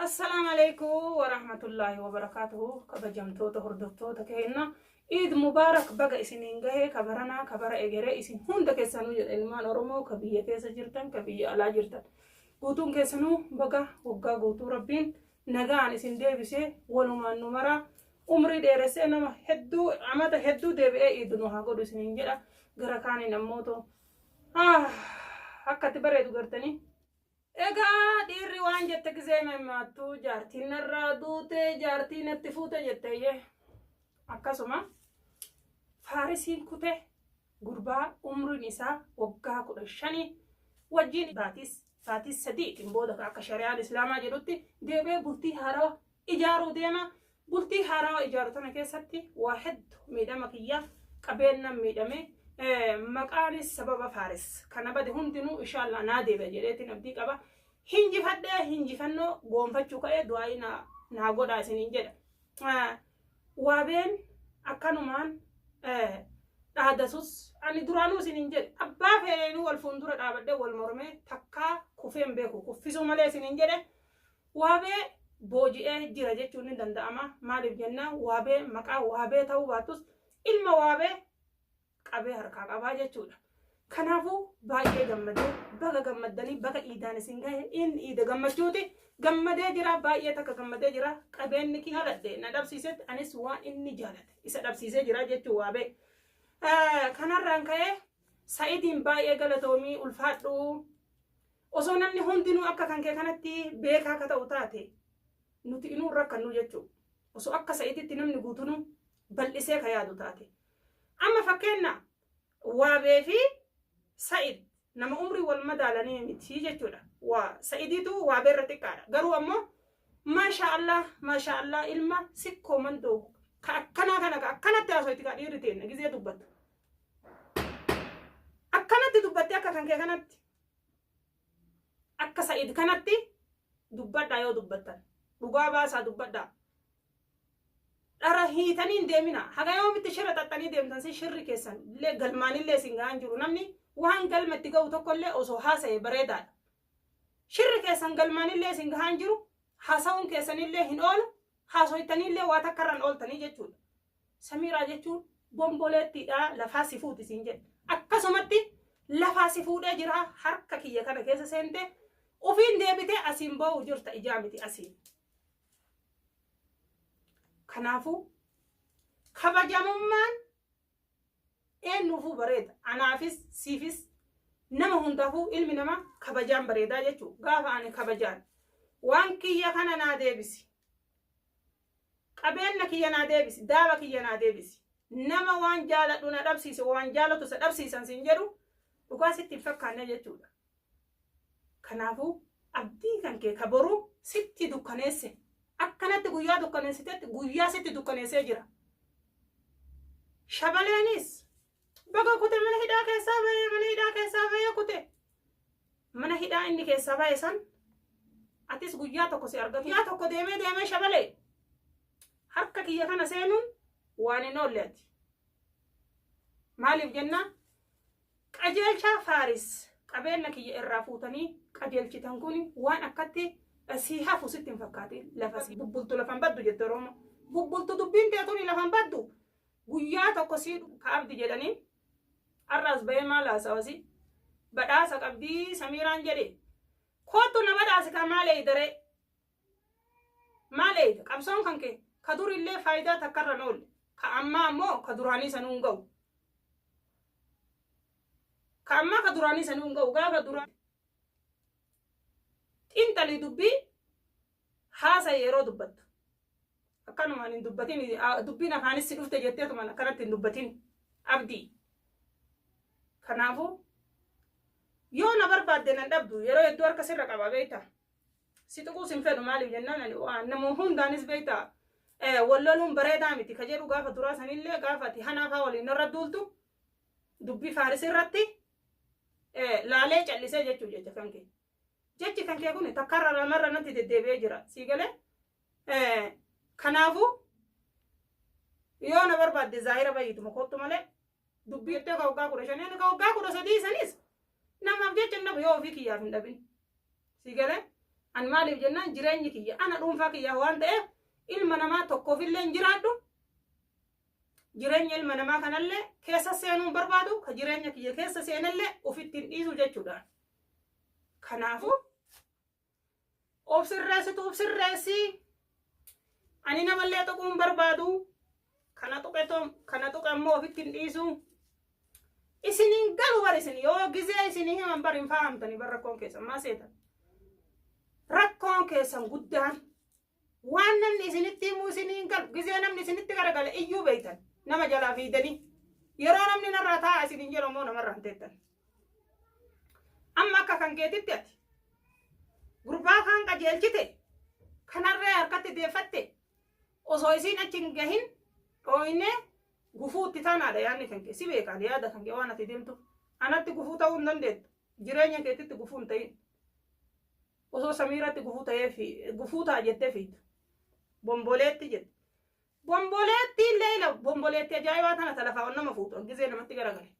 Assalaamu alaikum warahmatullaahi wabarakaatuhu. Kabajamtoota hordoftoota keenya, Iid Mubaarak, baga isiniin gahee, kabaranaa kabara egeree isin hunda keessanuu jedha. Ilmaan Oromoo ka biyya keessa jirtan, ka biyya alaa jirtan, guutuun keessanuu baga waggaa guutuu Rabbiin nagaan isin deebisee, walumaan nu maraa umrii dheeressee, nama hedduu amata hedduu deebi'ee iidu nu haa godhu isiniin jedha. Gara kaaniin ammootu akkatti bareedu gartanii. Egaa dhiirri waan jette gizee memmaattu, jaartiin narraa duute, jaartii natti fuute jetteeyye. Akkasuma Faarisiin kute gurbaa umriin isaa waggaa 15 wajjin baatis baatii 3tiin booda akka shari'aan Islaamaa jedhutti deebi'ee bultii haarawa ijaaruu deema. Bultii haarawa ijaaru tana keessatti waa hedduu miidhama kiyya, qabeennan miidhame, maqaanis sababa Faaris kana bade hundinuu inshallah naa deebi'a jedheetiin abdii qaba. Hinjifadhee hinjifannoo goonfachuu ka'ee du'aa'ii naa godhaa isiniin jedha. Waabeen akkanumaan dhaadasus, ani duraanuu isiniin jedhe, abbaa feenuu wal fuuldura dhaabadhee wal mormee takkaa kufeen beeku, kuffisuu malee isiniin jedhe. Waabee booji'ee jira jechuun ni danda'ama. Maaliif jennaan, Waabee maqaa Waabee ta'uu baattus ilma Waabee qabee harkaa qabaa jechuudha. Kanaafuu baay'ee gammadee, baga gammaddanii, baga iidaan isin gahe. Inni iida gammachuuti. Gammadee jira, baay'ee takka gammadee jira. Qabeenyi kiyya jaaladhe na dhabsiisetti, anis waan inni jaalate isa dhabsiisee jira jechuu Waabee. Kanarraan ka'ee Sa'idiin baay'ee galatoomii, ulfaadhu. Osoo namni hundinuu akka kan kee kanatti beekaa akka ta'u taate, nuti inuu rakkannu jechuudha. Osoo akka Sa'iditti namni guutunuu bal'isee ka yaadu taate. Amma fakkeenna Waabee fi Sa'id nama umrii wal madaalanii miti jechuudha. Waa Sa'idiitu Waabeerra xiqqaadha. Garuu ammoo maasha Allah, maasha Allah, ilma sikkoo mandoo ka akkanaa kana ka akkanatti haasoyti, ka dhiirri teenna gizee dubbattu. Akkanatti dubbattee, akka kan kee kanatti, akka Sa'id kanatti dubbadhaa. Yoo dubbattan dhugaa baasaa dubbadhaa. Dhara hiitanii hin deemina. Haga yoomitti shira xaxxanii deemtan? Si shirri keessan illee galmaanillee isin gahaan jiru. Namni waan galma itti ga'u tokkollee osoo haasa'e bareedaadha. Shirri keessan galmaanillee isin gahaan jiru, haasa'uun keessanillee hin oolu, haasoytaniillee waa takka irraan ooltanii jechuudha. Samiiraa jechuun bomboleettiidha, lafaa si fuuti siin jedhe. Akkasumatti lafaa si fuudhee jira, harka kiyya kana keessa seente, ufiin deebitee asiin ba'uu jirta, ijaa miti asiin. Kanaafuu kabajamummaan eenyuufuu bareeda. Anaafis, siifis, nama hundaafuu ilmi namaa kabajaan bareedaa jechuudha. Gaafa ani kabajaan waan kiyya kana naa deebisi. Qabeenya kiyya naa deebisi. Daaba kiyya naa deebisi. Nama waan jaaladhu na dhabsiise, waan jaalatu isa dhabsiisan siin jedhu, dhugaa sitti hin fakkaanne jechuudha. Kanaafuu abdii kan kee ka boruu sitti dukkaneesse. Akkanatti guyyaa dukkaneessitetti guyyaa sitti dukkaneessee jira. Shabaleenis baga kute, mana hidhaa keessaa bahee, mana hidhaa keessaa bahee kute. Mana hidhaa inni keessaa bahe san atis guyyaa tokko si argatu. Guyyaa tokko deemee deemee shabalee harka kiyya kana seenuun waan hin oolle ati. Maaliif jennaan, qajeelchaa Faaris qabeenya kiyya irraa fuutanii qajeelchitan kun waan akkatti sii hafu sitti hin fakkaatin. Lafa si bubbultu lafan baddu jette Oromoo. Bubbultu dubbiin teetuni lafan baddu. Guyyaa tokko sii ka abdi jedhanii har'aas bahee maal haasawasi, badhaasa qabdii Samiiraan jedhe, koottu na badhaasi kaa. Maal eeydaree, maal eeyda? Qabsoon kan kee ka durillee faayidaa takkarra hin oolle, ka ammaa ammoo ka duraanii sanuu hin ga'u, ka ammaa ka duraanii sanuu hin ga'u. Gaafa duraa xiinxalii dubbii haasa, yeroo dubbattu akkanumaan hin dubbatin. Dubbiin afaanis si dhufte jetteetumaan akkanatti hin dubbatin, abdii. Kanaafuu yoo na barbaadde nan dhabdu. Yeroo hedduu harka sirra qaba, beekta, si tuquus hin fedhu. Maaliif jennaan, ani waan nama hundaanis, beekta, wal loluun bareedaa miti ka jedhu. Gaafa duraa sanillee, gaafa ati hanaafaa waliin narra duultu, dubbii Faaris irratti laalee callisee jechuu. Jecha kan kee, jechi kan kee kun takkarra lamarra natti deddeebi'ee jira, sii galee. Kanaafuu yoo na barbaadde zaahira bayyituma kottu malee, dubbii jettee ka waggaa 15, ka waggaa 13 sanis namaaf jecha hin dhabu, yoo ofii kiyyaaf hin dhabin, sii galee. An maaliif jennaan jireenyi kiyya ana dhuunfaa kiyya waan ta'eef ilma namaa tokkoofillee hin jiraadhu. Jireenya ilma namaa kanallee keessa seenuu hin barbaadu ka jireenya kiyya keessa seenallee ofitti hin dhiisu jechuudha. Kanaafuu of sirreessitu of sirreessi. Ani namallee tuquu hin barbaadu. Kana tuqetoo kana tuqe ammoo ofitti hin dhiisu. Isiniin galu bar isin yoo gizee isinii himan bar hin fahamtanii bar rakkoon keessan maa seetan. Rakkoon keessan guddaan waan namni isinitti himuu isiniin galu gizee namni isinitti garagale iyyuu beeytan nama jalaa fiidanii yeroo namni narraa taa'a isiniin jedhu ammoo namarraa hin teettan. Amma akka kan keetitti ati gurbaa kaan qajeelchite kanarree harkatti deeffatte osoo isiin achi hin gahin dhooynee gufuu itti taanaadha yaadni kan kee si beekaan yaada kan kee waan ati deemtu anatti gufuu ta'uu hin dandeettu jireenya keetitti gufuu hin ta'in osoo samiiratti gufuu ta'ee fi gufuu ta'a jettee fiitu bomboleetti jette bomboleetti illee ila bomboleetti ajaa'ibaa tana talafaa ol nama fuutu gizee namatti garagale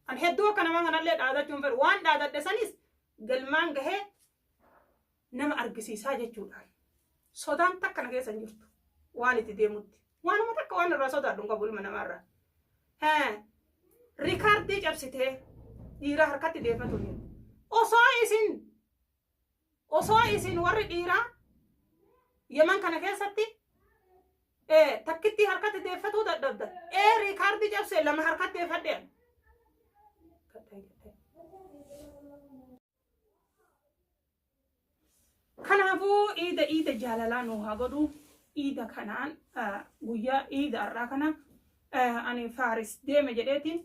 an hedduu akka namaa kanallee dhaadachuun fedhu waan dhaadadhe sanis galmaan gahee nama argisiisaa jechuudhaan sodaan takka na keessa hin jirtu waan itti deemutti waanuma takka waan irraa sodaadhu hin qabu ilma namaarraa. Rikaardii cabsitee dhiira harkatti deeffatu hin osoo isin osoo isin warri dhiiraa Yemen kana keessatti takkittii harkatti deeffatuu dadhabda. Ee rikaardii cabsee lama harkatti deeffadhe. Kanaafuu iida iida jaalalaa nuu haa godhu. Iida kanaan guyyaa iida har'aa kana ani Faaris deeme jedheetiin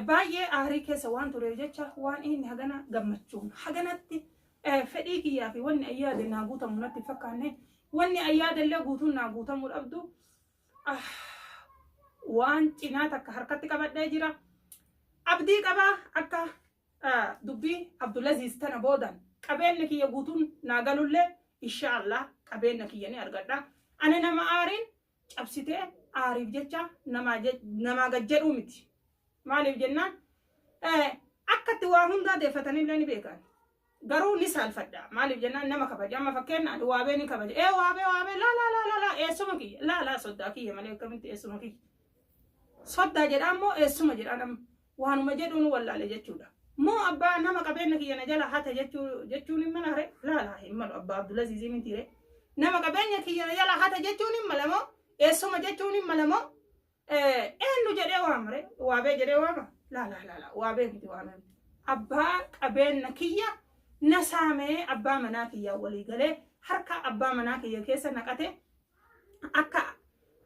baay'ee aarii keessa waan tureef jecha waan inni hagana gammachuun haganatti fedhii kiyyaa fi wanni ayyaade naa guutamu natti hin fakkaanne wanni ayyaade illee guutuun naa guutamuu dhabdu waan cinaa takka harkatti qabadhee jira. Abdii qabaa akka dubbii Abdulaziz tana boodan qabeenna kiyya guutuun naa galullee insha Allah qabeenna kiyya ni argadha. Ani nama aariin cabsitee aariif jecha namaa gad jedhuu miti. Maaliif jennaan akka itti waa hundaa deeffatanillee ni beekan. Garuu ni saalfadha. Maaliif jennaan nama kabaja. Amma fakkeenya ani waabee ni kabaja. Ee waabee waabee laa laa laa laa laa eessuma kiyya laa laa soddaa kiyya malee akkamitti eessuma kiyya. Soddaa jedhaa immoo eessuma jedhaa nama waanuma jedhuun wallaale jechuudha. Moo abbaa nama qabeenya kiyya na jala hate jechuun hin mala ree? Laa laa hin malu abbaa Abdulaziizii miti ree. Nama qabeenya kiyya na jala hate jechuun hin mala moo eessuma jechuun hin mala moo eenyu jedhee waama ree? Waabee jedhee waama? Laa laa laa laa waabee miti waamee miti. Abbaa qabeenya kiyya na saamee abbaa manaa kiyyaa walii galee harka abbaa manaa kiyya keessa naqate akka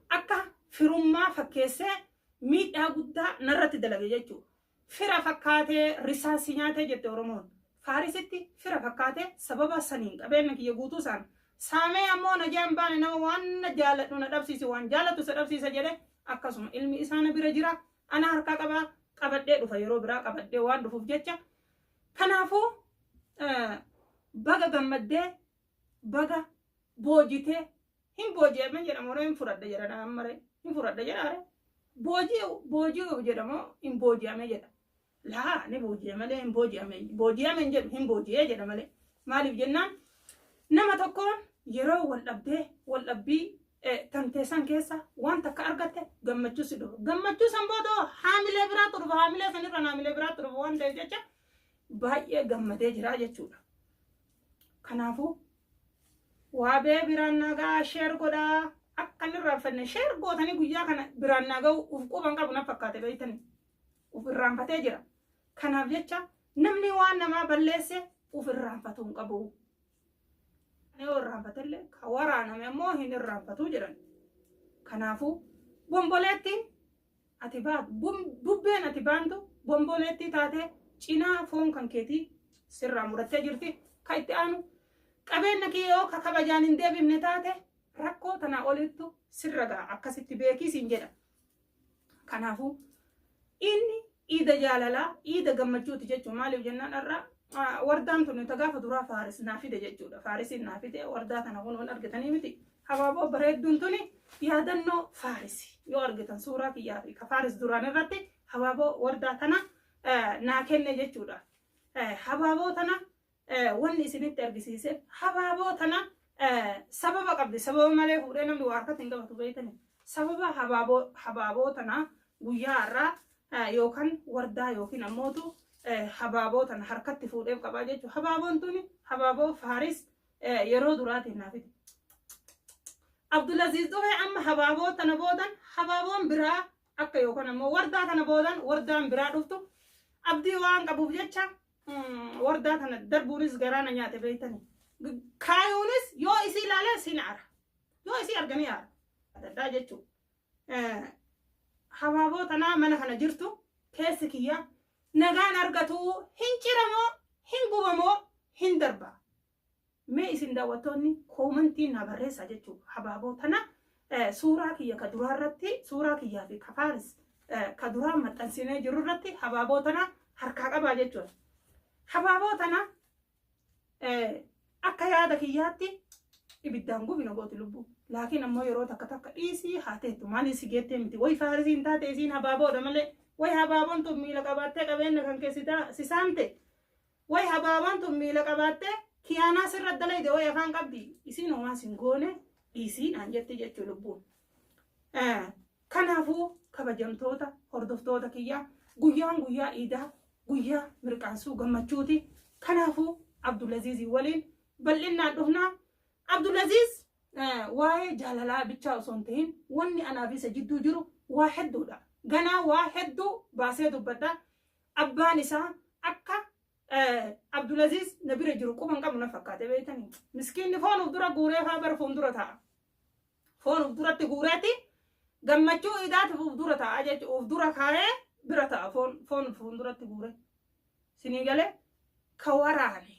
akka firummaa fakkeessee miidhaa guddaa narratti dalage jechuudha. Fira fakkaatee risaa si nyaatee jette Oromoon. Faarisitti fira fakkaatee sababa saniin qabeenya kiyya guutuu isaan saamee ammoo na jaan baane nama waan na jaaladhu na dhabsiise waan jaalatu isa dhabsiisa jedhe akkasuma ilmi isaa na bira jira ana harkaa qabaa qabadhee dhufa yeroo biraa qabadhee waan dhufuuf jecha. Kanaafuu baga gammaddee baga boojitee hin booji'ame jedhamu hin fudhadha jedha ammaree hin fudhadha jedha booji'u booji'u jedhamu hin booji'ame jedha laa ni booji'e malee hin booji'ame booji'ame hin jedhu hin booji'ee jedha malee maaliif jennaan nama tokkoon yeroo wal dhabdee wal dhabbii tanteessan keessa waan takka argatte gammachuu si dhufa gammachuu san booda haamilee biraatu dhufa haamilee sanirra haamilee biraatu dhufa waan ta'eef jecha baay'ee gammadee jira jechuudha. Kanaafuu waabee biraan naa gahaa sheer godhaa akka inni irraanfanne sheer gootanii guyyaa kana biraan naa ga'u uf quban qabu na fakkaate beeytanii uf irraanfatee jira. Kanaaf jecha namni waan namaa balleesse uf irraanfatuu hin qabu. Yoo irraanfatellee ka waraaname ammoo hin irraanfatuu jedhan. Kanaafuu bomboleettiin ati baatu bubbeen ati baantu bomboleettii taatee cinaa foon kan keetii sirraa murattee jirti. Ka itti aanu qabeenya kee yoo ka kabajaan hin deebifne taate rakkoo tanaa olittu sirra ga'a akkasitti beekii siin jedha. Kanaafuu inni iida jaalalaa iida gammachuuti jechuun maaliif jennaan har'a wardaan tun ta gaafa duraa faaris naa fide jechuudha. Faarisiin naa fide wardaa tana kun argitanii miti. Habaaboo bareedduun tuni yaadannoo faarisi yoo argitan suuraa kiyyaa fi ka faaris duraan irratti habaaboo wardaa tana naa kenne jechuudha. Habaaboo tana Wanni isinitti argisiiseef habaaboo tana sababa qabdi. Sababa malee fuudhee namni waa harkatti hin qabatu beektani. Sababa habaaboo tana guyyaa har'aa yookaan wardaa yookiin ammootu habaaboo tana harkatti fuudheef qabaa jechuudha. Habaaboon tuni habaaboo Faaris yeroo duraatiin naaf fide. Abdulaziz dhufee amma habaaboo tana boodan habaaboon biraa akka yookaan ammoo wardaa tana boodan wardaan biraa dhuftu abdii waan qabuuf jecha wardaa tana darbuunis garaa na nyaate beektani. Kaayuunis yoo isii ilaalee siin aara. Yoo isii arganii aara. Adda addaa jechuudha. Habaaboo tanaa mana kana jirtu keessi kiyya nagaan argatu hin ciramoo hin gubamoo hin darba. Mee isin daawwattoonni koomantii na barreessaa jechuudha. Habaaboo tana suuraa kiyya ka duraa irratti suuraa kiyyaa fi ka Faaris ka duraa maxxansinee jiru irratti habaaboo tana harkaa qabaa jechuudha. Habaaboo tana akka yaada kiyyaatti ibiddaan gubina gooti lubbuu. Laakiin ammoo yeroo takka takka dhiisii haa teettu maaliif si geettee miti way Faarisiin taate isiin habaaboodha malee way habaaboon tun miila qabaattee qabeenya kan keessi si saamte way habaaboon tun miila qabaattee kiyaanaa sirra dalayde way afaan qabdi isiin homaa sin goone dhiisii naan jetti jechuu lubbuun. Kanaafuu kabajamtoota hordoftoota kiyyaa guyyaan guyyaa iidaa guyyaa mirqaansuu gammachuuti. Kanaafuu Abdulaziizii waliin bal'innaan dhufnaa. Abdulaziz waa'ee jaalalaa bichaa osoo hin ta'in wanni anaaf isa jidduu jiru waa hedduudha. Ganaa waa hedduu baasee dubbadha. Abbaan isaa akka Abdulaziz na bira jiru quban qabu na fakkaate beektanii. Miskiinni foon uf dura guuree faa bara fuuldura taa'a. Foon uf duratti guureeti gammachuu idaatiif uf dura taa'a jechuudha. Uf dura kaa'ee bira taa'a foon fuulduratti guuree. Sinii galee ka waraane.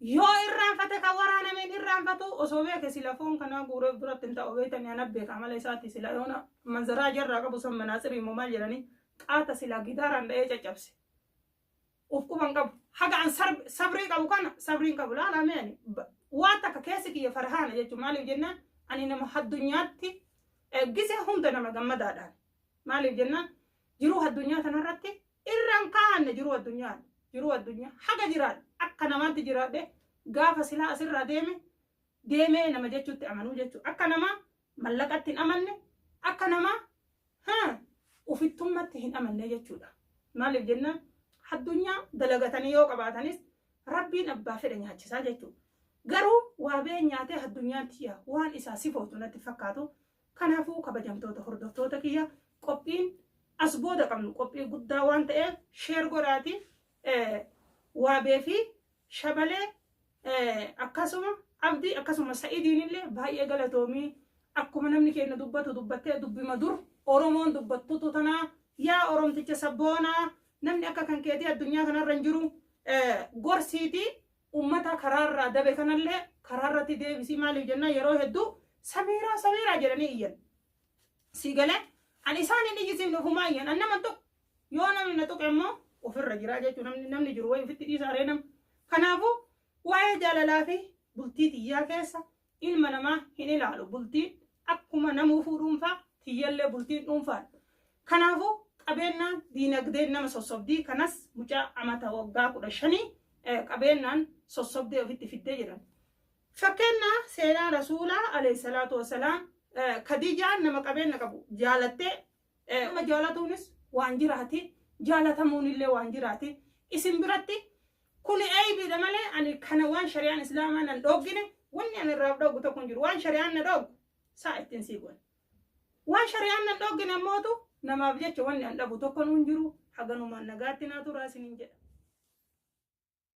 Yoo irraanfate ka waraanameen irraanfatu osoo beeke sila foon kanaa guuree uf duratti hin ta'u beektanii ana beeka amala isaati sila yoona manzaraa jarraa qabu san manaatsirii immoo maal jedhanii qaata sila gidaaraan dha'ee caccabse. Uf quban qabu. Haga an sabrii qabu kana sabriin qabu laala mee ani waa takka keessi kiyya farhaana jechuun maaliif jennaan ani nama addunyaatti gisee hunda nama gammadaadhaan. Maaliif jennaan jiruu addunyaa tanarratti irraan kaa'anne jiruu addunyaa jiruu addunyaa haga jiraadhe akka namaatti jiraadhe gaafa silaa asirraa deeme deemee nama jechuutti amanuu jechuudha. Akka namaa mallaqatti hin amanne akka namaa ufittummatti hin amanne jechuudha. Maaliif jennaan addunyaa dalagatanii yoo qabaatanis rabbiin abbaa fedhe nyaachisaa jechuudha. Garuu waa bee nyaatee addunyaatti yaa waan isaa sifootu natti fakkaatu. Kanaafuu kabajamtoota hordoftoota kiyya qophiin as booda qabnu qophii guddaa waan ta'eef share godhaati waabee fi shabalee akkasuma abdii akkasuma sa'idiin illee baay'ee galatoomii akkuma namni keenya dubbatu dubbattee dubbima dur Oromoon dubbattutu tanaa yaa Oromticha sabboonaa namni akka kan keetii addunyaa kanarra hin jiru gorsiiti ummata karaarraa dabe kanallee karaarratti deebisii maaliif jennaan yeroo hedduu samiiraa samiiraa jedhanii iyyan. Sii galee ani isaan hin iyyisiifne ofumaa iyyan an nama tuqu yoo namni na tuqe immoo ofirra jiraa jechuudha namni jiru wayi ofitti dhiisa aree nama. Kanaafuu waa'ee jaalalaa fi bultii tiyyaa keessa ilma namaa hin ilaalu bultiin akkuma namuufuu dhuunfaa tiyyallee bultiin dhuunfaadha. Kanaafuu qabeenyaan diinagdeen nama sossobdii kanas mucaa amata waggaa 15 qabeenyaan sossobdee ofitti fiddee jedhan. Fakkeenyaa seenaa rasuulaa alayhi salaatu wasalaam Khadijaan nama qabeenya qabu jaalattee nama jaalatuunis waan jiraati jaalatamuun illee waan jiraati isin biratti kuni eeybiidha malee ani kana waan shari'aan islaamaa nan dhooggine wanni ani irraa dhooggu tokko hin jiru waan shari'aan na dhooggu saa ittiin sii godhe waan shari'aan nan dhooggine ammootu namaaf jecha wanni an dhabu tokko hin jiru haganumaan nagaatti naa turaa isiniin jedha.